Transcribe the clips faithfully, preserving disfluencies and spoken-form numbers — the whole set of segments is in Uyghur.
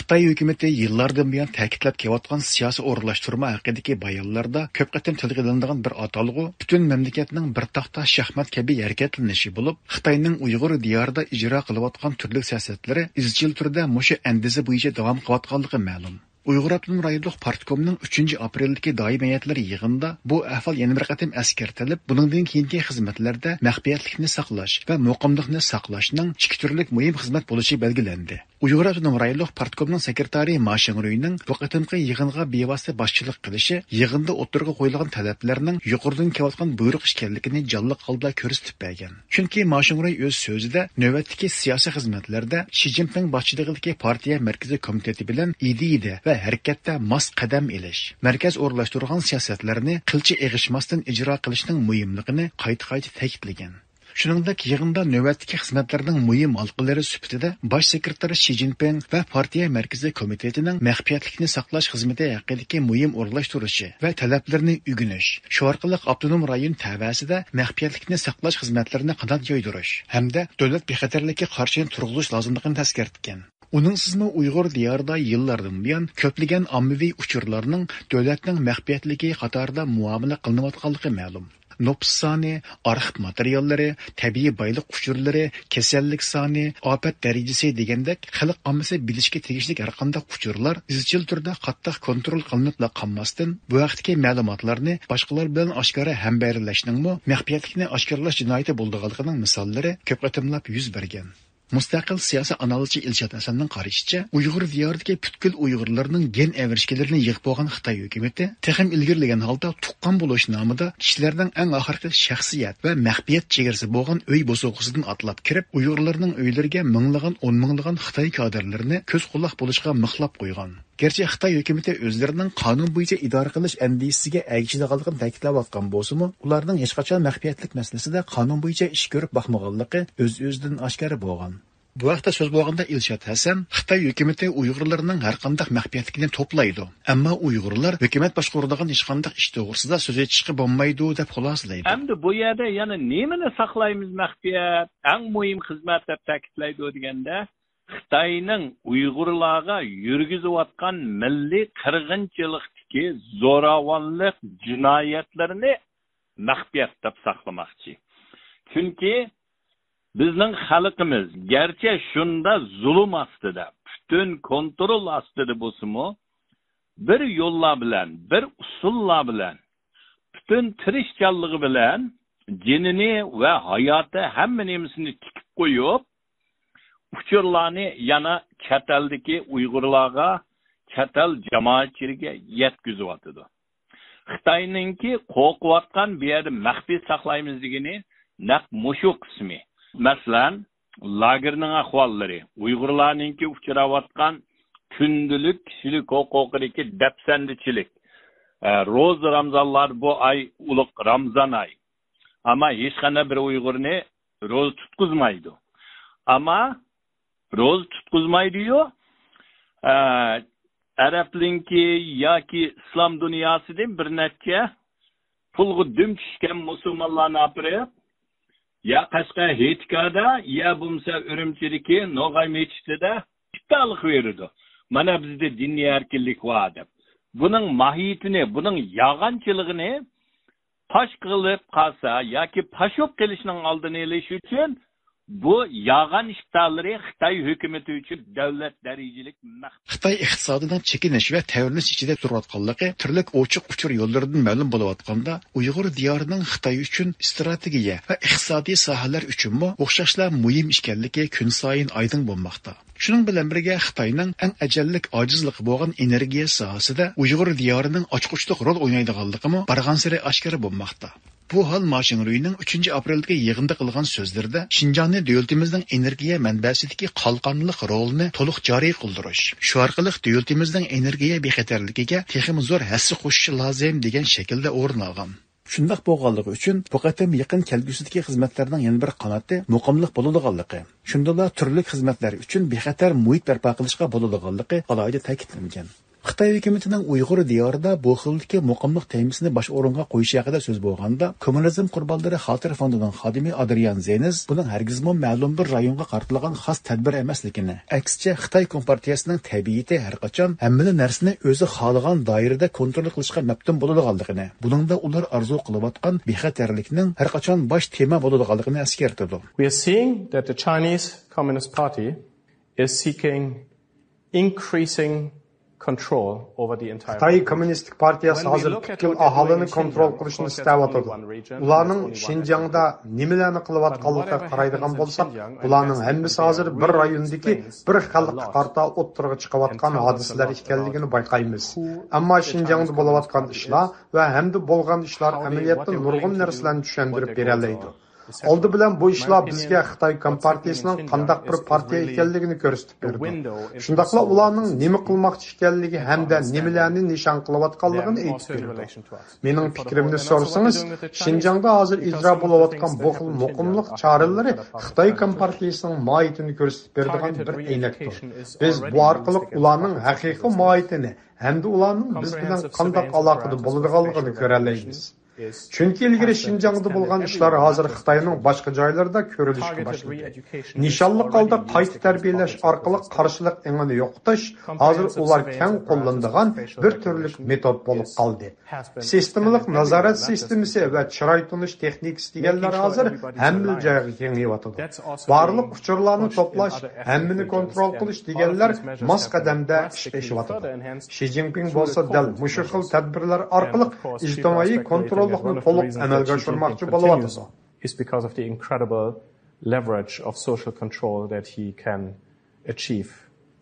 خىتاي ھۆكۈمىتى يىللاردىن بۇيان تەكىتلەپ كېلىۋاتقان سىياسىي ئورۇنلاشتۇرما ھەققىدىكى بايانلاردا كۆپ قېتىم تىلغا ئېلىنىدىغان بىر ئاتالغۇ پۈتۈن مەملىكەتنىڭ بىر تاختا شاھمات كەبى ھەرىكەتلىنىشى بولۇپ، خىتاينىڭ ئۇيغۇر دىيارىدا ئىجرا قىلىۋاتقان تۈرلۈك سىياسەتلىرى ئىزچىل تۈردە مۇشۇ ئەندىزە بويىچە داۋام قىلىۋاتقانلىقى مەلۇم. ئۇيغۇر ئاپتونوم رايونلۇق پارتكومنىڭ ئۈچىنچى ئاپرېلدىكى دائىمىي ھەيئەتلەر يىغىنىدا بۇ ئەھۋال يەنە بىر قېتىم ئەسكەرتىلىپ، بۇنىڭدىن كېيىنكى خىزمەتلەردە مەخپىيەتلىكنى ساقلاش ۋە مۇقىملىقنى ساقلاشنىڭ ئىككى تۈرلۈك مۇھىم خىزمەت بولۇشى بەلگىلەندى. ئۇيغۇر ئاپتونوم رايونلۇق پارتكومنىڭ سېكرېتارى ما شىڭرۇينىڭ بۇ قېتىمقى يىغىنغا بىۋاسىتە باشچىلىق قىلىشى يىغىندا ئوتتۇرىغا قويۇلغان تەلەپلەرنىڭ يۇقىرىدىن كېلىۋاتقان بۇيرۇق ئىكەنلىكىنى جانلىق ھالدا كۆرسىتىپ بەرگەن. چۈنكى ما شىڭرۇي ئۆز سۆزىدە نۆۋەتتىكى سىياسىي خىزمەتلەردە شى جىنپىڭ باشچىلىقىدىكى پارتىيە مەركىزىي كومىتېتى بىلەن ئىدىيىدە ۋە ھەرىكەتتە ماس قەدەم ئېلىش، مەركەز ئورۇنلاشتۇرغان سىياسەتلەرنى قىلچە ئېغىشماستىن ئىجرا قىلىشنىڭ مۇھىملىقىنى قايتا-قايتا تەكىتلىگەن. شۇنىڭدەك، يىغىندا نۆۋەتتىكى خىزمەتلەرنىڭ مۇھىم ھالقىلىرى سۈپىتىدە باش سېكرېتار شى جىنپىڭ ۋە پارتىيە مەركىزىي كومىتېتىنىڭ مەخپىيەتلىكنى ساقلاش خىزمىتى ھەققىدىكى مۇھىم ئورۇنلاشتۇرۇشى ۋە تەلەپلىرىنى ئۆگىنىش، شۇ ئارقىلىق ئاپتونوم رايون تەۋەسىدە مەخپىيەتلىكنى ساقلاش خىزمەتلىرىنى قانات يايدۇرۇش ھەمدە دۆلەت بىخەتەرلىكى قارىشىنى تۇرغۇزۇش لازىملىقىنى ئەسكەرتكەن. ئۇنىڭسىزمۇ ئۇيغۇر دىيارىدا يىللاردىن بۇيان كۆپلىگەن ئاممىۋى ئۇچۇرلارنىڭ دۆلەتنىڭ مەخپىيەتلىكى قاتارىدا مۇئامىلە قىلىنىۋاتقانلىقى مەلۇم. نوپۇس سانى، ئارخىپ ماتېرىياللىرى، تەبىئىي بايلىق ئۇچۇرلىرى، كېسەللىك سانى، ئاپەت دەرىجىسى دېگەندەك خەلق ئاممىسى بىلىشكە تېگىشلىك ھەرقانداق ئۇچۇرلار ئىزچىل تۈردە قاتتىق كونترول قىلىنىپلا قالماستىن، بۇ ھەقتىكى مەلۇماتلارنى باشقىلار بىلەن ئاشكارا ھەمبەھىرلەشنىڭمۇ مەخپىيەتلىكنى ئاشكارىلاش جىنايىتى بولىدىغانلىقىنىڭ مىساللىرى كۆپ قېتىملاپ يۈز بەرگەن. مۇستەقىل سىياسىي ئانالىزچى ئىلشات ھەسەننىڭ قارىشىچە، ئۇيغۇر دىيارىدىكى پۈتكۈل ئۇيغۇرلارنىڭ گېن ئەۋرىشكىلىرىنى يىغىپ بولغان خىتاي ھۆكۈمىتى تېخىمۇ ئىلگىرىلىگەن ھالدا تۇغقان بولۇش نامىدا كىشىلەرنىڭ ئەڭ ئاخىرقى شەخسىيەت ۋە مەخپىيەت چېگرىسى بولغان ئۆي بوسۇغىسىدىن ئاتلاپ كىرىپ، ئۇيغۇرلارنىڭ ئۆيلىرىگە مىڭلىغان، ئون مىڭلىغان خىتاي كادىرلىرىنى كۆز قۇلاق بولۇشقا مىخلاپ قويغان. گەرچە خىتاي ھۆكۈمىتى ئۆزلىرىنىڭ قانۇن بويىچە ئىدارە قىلىش ئەندىزىسىگە ئەگىشىدىغانلىقىنى تەكىتلەۋاتقان بولسىمۇ، ئۇلارنىڭ ھېچقاچان مەخپىيەتلىك مەسىلىسىدە قانۇن بويىچە ئىش كۆرۈپ باقمىغانلىقى ئۆز-ئۆزىدىن ئاشكارا بولغان. بۇ ھەقتە سۆز بولغاندا ئىلشات ھەسەن خىتاي ھۆكۈمىتى ئۇيغۇرلارنىڭ ھەرقانداق مەخپىيەتلىكىنى توپلايدۇ، ئەمما ئۇيغۇرلار ھۆكۈمەت باشقۇرىدىغان ھېچقانداق ئىش توغرىسىدا سۆز ئېچىشقا بولمايدۇ، دەپ خۇلاسىلەيدۇ. ئەمدى بۇ يەردە يەنە نېمىنى ساقلايمىز مەخپىيەت، ئەڭ مۇھىم خىزمەت دەپ تەكىتلەيدۇ دېگەندە، خىتاينىڭ ئۇيغۇرلارغا يۈرگۈزۈۋاتقان مىللىي قىرغىنچىلىقتىكى زوراۋانلىق جىنايەتلىرىنى مەخپىيەت دەپ ساقلىماقچى. چۈنكى بىزنىڭ خەلقىمىز گەرچە شۇندا زۇلۇم ئاستىدا، پۈتۈن كونترول ئاستىدا بولسىمۇ، بىر يوللار بىلەن، بىر ئۇسۇللار بىلەن، پۈتۈن تىرىشچانلىقى بىلەن جېنىنى ۋە ھاياتى ھەممە نېمىسىنى تىكىپ قويۇپ، ئۇچۇرلارنى يەنە چەت ئەلدىكى ئۇيغۇرلارغا، چەت ئەل جامائەتچىلىكىگە يەتكۈزۈۋاتىدۇ. خىتاينىڭكى قورقۇۋاتقان بۇ يەردە مەخپىي ساقلايمىز دېگىنى نەق مۇشۇ قىسمى. مەسىلەن، لاگېرنىڭ ئەھۋاللىرى، ئۇيغۇرلارنىڭكى ئۇچراۋاتقان كۈندىلىك كىشىلىك ھوقۇقىدىكى دەپسەندىچىلىك، ئە، روزا رامزانلار، بۇ ئاي ئۇلۇغ رامزان ئاي. ئەمما ھېچقانداق بىر ئۇيغۇرنى روزا تۇتقۇزمايدۇ. ئەمما روزا تۇتقۇزمايدۇ-يۇ، ئە، ئەرەبنىڭكى ياكى ئىسلام دۇنياسىدىن بىر نەچچە پۇلغا دۈم چۈشكەن مۇسۇلمانلارنى ئاپىرىپ، يا قەشقەر ھېيتگاھدا، يا بولمىسا ئۈرۈمچىدىكى نوغاي مەسچىتىدە ئىپتارلىق بېرىدۇ. مانا بىزدە دىنىي ئەركىنلىك بار دەپ. بۇنىڭ ماھىيىتىنى، بۇنىڭ يالغانچىلىقىنى پاش قىلىپ قالسا ياكى پاش بولۇپ قېلىشنىڭ ئالدىنى ئېلىش ئۈچۈن بۇ يالغان ئىپتارلىرى خىتاي ھۆكۈمىتى ئۈچۈن دۆلەت دەرىجىلىك مەخپىي. خىتاي ئىقتىسادىنىڭ چېكىنىش ۋە تەۋرىنىش ئىچىدە تۇرۇۋاتقانلىقى تۈرلۈك ئوچۇق ئۇچۇر يوللىرىدىن مەلۇم بولۇۋاتقاندا، ئۇيغۇر دىيارىنىڭ خىتاي ئۈچۈن ئىستراتېگىيە ۋە ئىقتىسادىي ساھەلەر ئۈچۈنمۇ ئوخشاشلا مۇھىم ئىكەنلىكى كۈنسايىن ئايدىڭ بولماقتا. شۇنىڭ بىلەن بىرگە، خىتاينىڭ ئەڭ ئەجەللىك ئاجىزلىقى بولغان ئېنېرگىيە ساھەسىدە ئۇيغۇر دىيارىنىڭ ئاچقۇچلۇق رول ئوينايدىغانلىقىمۇ بارغانسېرى ئاشكارا بولماقتا. بۇ ھال ما شىڭرۇينىڭ ئۈچىنچى ئاپرېلدىكى يىغىندا قىلغان سۆزلىرىدە شىنجاڭنى دۆلىتىمىزنىڭ ئېنېرگىيە مەنبەسىدىكى قالقانلىق رولىنى تولۇق جارى قىلدۇرۇش، شۇ ئارقىلىق دۆلىتىمىزنىڭ ئېنېرگىيە بىخەتەرلىكىگە تېخىمۇ زور ھەسسە قوشۇشى لازىم، دېگەن شەكىلدە ئورۇن ئالغان. شۇنداق بولغانلىقى ئۈچۈن، بۇ قېتىم يېقىن كەلگۈسىدىكى خىزمەتلەرنىڭ يەنە بىر قاناتى مۇقىملىق بولىدىغانلىقى، شۇندىلا تۈرلۈك خىزمەتلەر ئۈچۈن بىخەتەر مۇھىت بەرپا قىلىشقا بولىدىغانلىقى ئالاھىدە تەكىتلەنگەن. خىتاي ھۆكۈمىتىنىڭ ئۇيغۇر دىيارىدا بۇ خىلدىكى مۇقىملىق تېمىسىنى باش ئورۇنغا قويۇشى ھەققىدە سۆز بولغاندا، كوممۇنىزم قۇربانلىرى خاتىرە فوندىنىڭ خادىمى ئادرىيان زېنز بۇنىڭ ھەرگىزمۇ مەلۇم بىر رايونغا قارىتىلغان خاس تەدبىر ئەمەسلىكىنى، ئەكسىچە، خىتاي كومپارتىيەسىنىڭ تەبىئىتى ھەرقاچان ھەممىلا نەرسىنى ئۆزى خالىغان دائىرىدە كونترول قىلىشقا مەپتۇن بولىدىغانلىقىنى، بۇنىڭدا ئۇلار ئارزۇ قىلىۋاتقان بىخەتەرلىكنىڭ ھەرقاچان باش تېما بولىدىغانلىقىنى ئەسكەرتىدۇ. We are seeing that the Chinese Communist Party is seeking increasing control over the entire خىتاي كوممۇنىستىك پارتىيەسى ھازىر پۈتكۈل ئاھالىنى كونترول قىلىشنى ئىستەۋاتىدۇ. ئۇلارنىڭ شىنجاڭدا نېمىلەرنى قىلىۋاتقانلىقىغا قارايدىغان بولساق، بۇلارنىڭ ھەممىسى ھازىر بىر رايوندىكى بىر خەلققە قارىتا ئوتتۇرىغا چىقىۋاتقان ھادىسىلەر ئىكەنلىكىنى بايقايمىز. ئەمما شىنجاڭدا بولۇۋاتقان ئىشلار ۋە ھەمدە بولغان ئىشلار ئەمەلىيەتتە نۇرغۇن نەرسىلەرنى چۈشەندۈرۈپ بېرەلەيدۇ. ئالدى بىلەن بۇ ئىشلار بىزگە خىتاي كومپارتىيىسىنىڭ قانداق بىر پارتىيە ئىكەنلىكىنى كۆرسىتىپ بېرىدۇ. شۇنداقلا ئۇلارنىڭ نېمە قىلماقچى ئىكەنلىكى ھەمدە نېمىلەرنى نىشان قىلىۋاتقانلىقىنى ئېيتىپ بېرىدۇ. مېنىڭ پىكرىمنى سورىسىڭىز، شىنجاڭدا ھازىر ئىجرا بولۇۋاتقان بۇ خىل مۇقىملىق چارىلىرى خىتاي كومپارتىيىسىنىڭ ماھىيىتىنى كۆرسىتىپ بېرىدىغان بىر ئەينەكتۇر. بىز بۇ ئارقىلىق ئۇلارنىڭ ھەقىقىي ماھىيىتىنى ھەمدە ئۇلارنىڭ بىز بىلەن قانداق ئالاقىدە بولىدىغانلىقىنى كۆرەلەيمىز. چۈنكى ئىلگىرى شىنجاڭدا بولغان ئىشلار ھازىر خىتاينىڭ باشقا جايلىرىدا كۆرۈلۈشكە باشلىدى. نىشانلىق ھالدا قايتا تەربىيەلەش ئارقىلىق قارشىلىق ئېڭىنى يوقىتىش ھازىر ئۇلار كەڭ قوللىنىدىغان بىر تۈرلۈك مېتود بولۇپ قالدى. سىستېمىلىق نازارەت سىستېمىسى ۋە چىراي تونۇش تېخنىكىسى دېگەنلەر ھازىر ھەممە جايغا كېڭىيىۋاتىدۇ. بارلىق ئۇچۇرلارنى توپلاش، ھەممىنى كونترول قىلىش دېگەنلەر ماس قەدەمدە ئىشقا ئېشىۋاتىدۇ. شى جىنپىڭ بولسا دەل مۇشۇ خىل تەدبىرلەر ئارقىلىق ئىجتىمائىي كونتروللۇقنى تولۇق ئەمەلگە ئاشۇرماقچى بولۇۋاتىدۇ. It's because of the incredible leverage of social control that he can achieve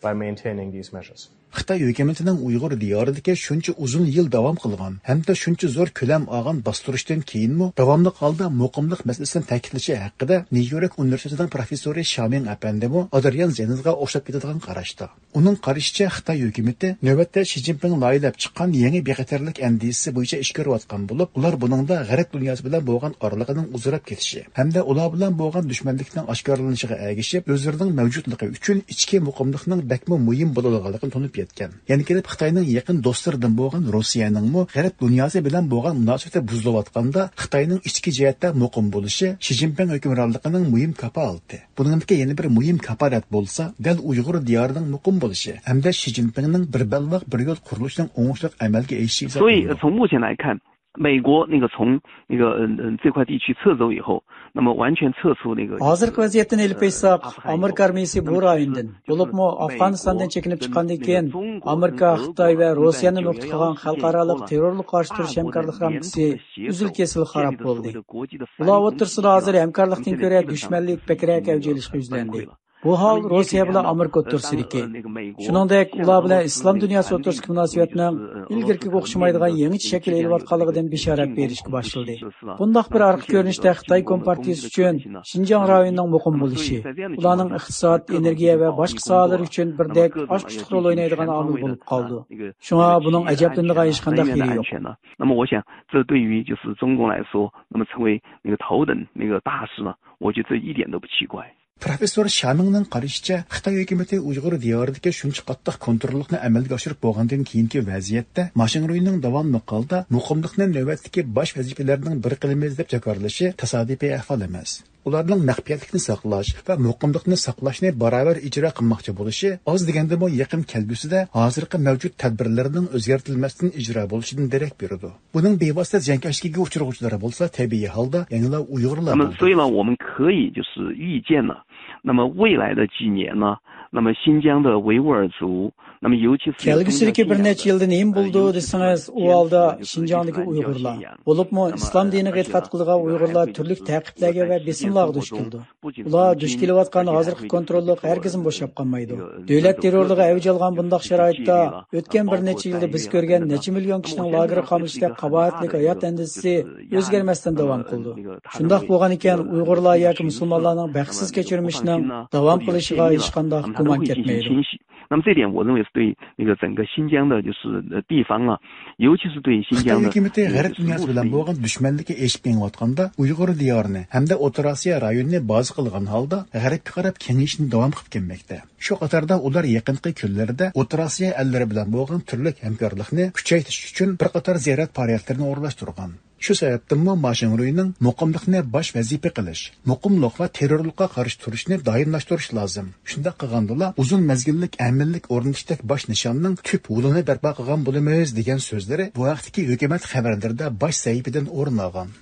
by maintaining these measures. خىتاي ھۆكۈمىتىنىڭ ئۇيغۇر دىيارىدىكى شۇنچە ئۇزۇن يىل داۋام قىلغان ھەمدە شۇنچە زور كۆلەم ئالغان باستۇرۇشتىن كېيىنمۇ داۋاملىق ھالدا مۇقىملىق مەسىلىسىنى تەكىتلىشى ھەققىدە نيۇ يورك ئۇنىۋېرسىتېتىنىڭ پروفېسسورى شيامىڭ ئەپەندىمۇ ئادرىيان زېنزغا ئوخشاپ كېتىدىغان قاراشتا. ئۇنىڭ قارىشىچە، خىتاي ھۆكۈمىتى نۆۋەتتە شى جىنپىڭ لايىھەلەپ چىققان يېڭى بىخەتەرلىك ئەندىزىسى بويىچە ئىش كۆرۈۋاتقان بولۇپ، ئۇلار بۇنىڭدا غەرب دۇنياسى بىلەن بولغان ئارىلىقىنىڭ ئۇزىراپ كېتىشى ھەمدە ئۇلار بىلەن بولغان دۈشمەنلىكنىڭ ئاشكارىلىنىشىغا ئەگىشىپ، ئۆزلىرىنىڭ مەۋجۇتلۇقى ئۈچۈن ئىچكى مۇقىملىقنىڭ بەكمۇ مۇھىم بولىدىغانلىقىنى تونۇپ يەتكەن. يەنە كېلىپ خىتاينىڭ يېقىن دوستلىرىدىن بولغان روسىيەنىڭمۇ غەرب دۇنياسى بىلەن بولغان مۇناسىۋىتى بۇزۇلۇۋاتقاندا، خىتاينىڭ ئىچكى جەھەتتە مۇقىم بولۇشى شى جىنپىڭ ھۆكۈمرانلىقىنىڭ مۇھىم كاپالىتى. بۇنىڭدىكى يەنە بىر مۇھىم كاپالەت بولسا، دەل ئۇيغۇر دىيارىنىڭ مۇقىم بولۇشى ھەمدە شى جىنپىڭنىڭ بىر بەلباغ، بىر يول قۇرۇلۇشىنىڭ ئوڭۇشلۇق ئەمەلگە ئېشىشى 所以 ھېسابلىنىدۇ. 从目前来看，美国那个从那个嗯嗯这块地区撤走以后，那么完全撤出那个 ھازىرقى ۋەزىيەتتىن ئېلىپ ئېيتساق، ئامېرىكا ئارمىيىسى بۇ رايوندىن، بولۇپمۇ ئافغانىستاندىن چېكىنىپ چىققاندىن كېيىن، ئامېرىكا، خىتاي ۋە روسىيەنى نۇقتا قىلغان خەلقئارالىق تېررورلۇققا قارشى تۇرۇش ھەمكارلىق رامكىسى ئۈزۈل-كېسىل خاراب بولدى. ئۇلار ئوتتۇرىسىدا ھازىر ھەمكارلىقتىن كۆرە دۈشمەنلىك بەكرەك ئەۋج ئېلىشقا يۈزلەندى. بۇ ھال روسىيە بىلەن ئامېرىكا ئوتتۇرىسىدىكى، شۇنىڭدەك ئۇلار بىلەن ئىسلام دۇنياسى ئوتتۇرىسىدىكى مۇناسىۋەتنىڭ ئىلگىرىكىگە ئوخشىمايدىغان يېڭىچە شەكىل ئېلىۋاتقانلىقىدىن بېشارەت بېرىشكە باشلىدى. بۇنداق بىر ئارقا كۆرۈنۈشتە خىتاي كومپارتىيىسى ئۈچۈن شىنجاڭ رايونىنىڭ مۇقىم بولۇشى، ئۇلارنىڭ ئىقتىساد، ئېنېرگىيە ۋە باشقا ساھەلەر ئۈچۈن بىردەك ئاچقۇچلۇق رول ئوينايدىغان ئامىل بولۇپ قالىدۇ. شۇڭا بۇنىڭ ئەجەبلىنىدىغان ھېچقانداق يېرى يوق. 那么我想，这对于就是中共来说，那么成为那个头等那个大事呢，我觉得这一点都不奇怪。 پروفېسسور شيامىڭنىڭ قارىشىچە، خىتاي ھۆكۈمىتى ئۇيغۇر دىيارىدىكى شۇنچە قاتتىق كونتروللۇقنى ئەمەلگە ئاشۇرۇپ بولغاندىن كېيىنكى ۋەزىيەتتە، ماشىڭرۇينىڭ داۋاملىق ھالدا مۇقىملىقنى نۆۋەتتىكى باش ۋەزىپىلەرنىڭ بىرى قىلىمىز دەپ جاكارلىشى تاسادىپىي ئەھۋال ئەمەس. ئۇلارنىڭ مەخپىيەتلىكنى ساقلاش ۋە مۇقىملىقنى ساقلاشنى باراۋەر ئىجرا قىلماقچى بولۇشى ئاز دېگەندىمۇ يېقىن كەلگۈسىدە ھازىرقى مەۋجۇت تەدبىرلەرنىڭ ئۆزگەرتىلمەستىن ئىجرا بولۇشىدىن دېرەك بېرىدۇ. بۇنىڭ بىۋاسىتە زىيانكەشلىكىگە ئۇچرىغۇچىلىرى بولسا تەبىئىي ھالدا يەنىلا ئۇيغۇرلار 那么 بولىدۇ. 虽然我们可以就是预见了，那么未来的几年呢，那么新疆的维吾尔族，那么尤其是 كەلگۈسىدىكى بىر نەچچە يىلدا نېمە بولىدۇ دېسىڭىز، ئۇ ھالدا شىنجاڭدىكى ئۇيغۇرلار، بولۇپمۇ ئىسلام دىنىغا ئېتىقاد قىلىدىغان ئۇيغۇرلار تۈرلۈك تەقىبلەرگە ۋە بېسىملارغا دۇچ كېلىدۇ. ئۇلار دۇچ كېلىۋاتقان ھازىرقى كونتروللۇق ھەرگىزمۇ بوشاپ قالمايدۇ. دۆلەت تېررورلۇقى ئەۋج ئالغان بۇنداق شارائىتتا ئۆتكەن بىر نەچچە يىلدا بىز كۆرگەن نەچچە مىليون كىشىنىڭ لاگېرغا قامىلىشىدەك قاباھەتلىك ھايات ئەندىزىسى ئۆزگەرمەستىن داۋام قىلىدۇ. شۇنداق بولغانىكەن، ئۇيغۇرلار ياكى مۇسۇلمانلارنىڭ بەختسىز كەچۈرمىشىنىڭ داۋام قىلىشىغا ھېچقانداق گۇمان كەتمەيدۇ. 那么这点，我认为是对那个整个新疆的，就是呃地方啊，尤其是对新 خىتاي 疆的 ھۆكۈمىتى 呃 غەرب 就是 دۇنياسى 穆斯 بىلەن 林 بولغان دۈشمەنلىكى ئېشىپ مېڭىۋاتقاندا، ئۇيغۇر دىيارىنى ھەمدە ئوتتۇرا ئاسىيا رايونىنى بازا قىلغان ھالدا غەربكە قاراپ كېڭىيىشنى داۋام قىلىپ كەلمەكتە. شۇ قاتاردا ئۇلار يېقىنقى كۈنلەردە ئوتتۇرا ئاسىيا ئەللىرى بىلەن بولغان تۈرلۈك ھەمكارلىقنى كۈچەيتىش ئۈچۈن بىر قاتار زىيارەت پائالىيەتلىرىنى ئورۇنلاشتۇرغان. شۇ سەۋەبتىنمۇ ما شىڭرۇينىڭ مۇقىملىقنى باش ۋەزىپە قىلىش، مۇقىملىق ۋە تېررورلۇققا قارشى تۇرۇشنى دائىملاشتۇرۇش لازىم. شۇنداق قىلغاندىلا ئۇزۇن مەزگىللىك ئەمىنلىك ئورنىتىشتەك باش نىشاننىڭ تۈپ ھولىنى بەرپا قىلغان بولىمىز، دېگەن سۆزلىرى بۇ ھەقتىكى ھۆكۈمەت خەۋەرلىرىدە باش سەھىپىدىن ئورۇن ئالغان.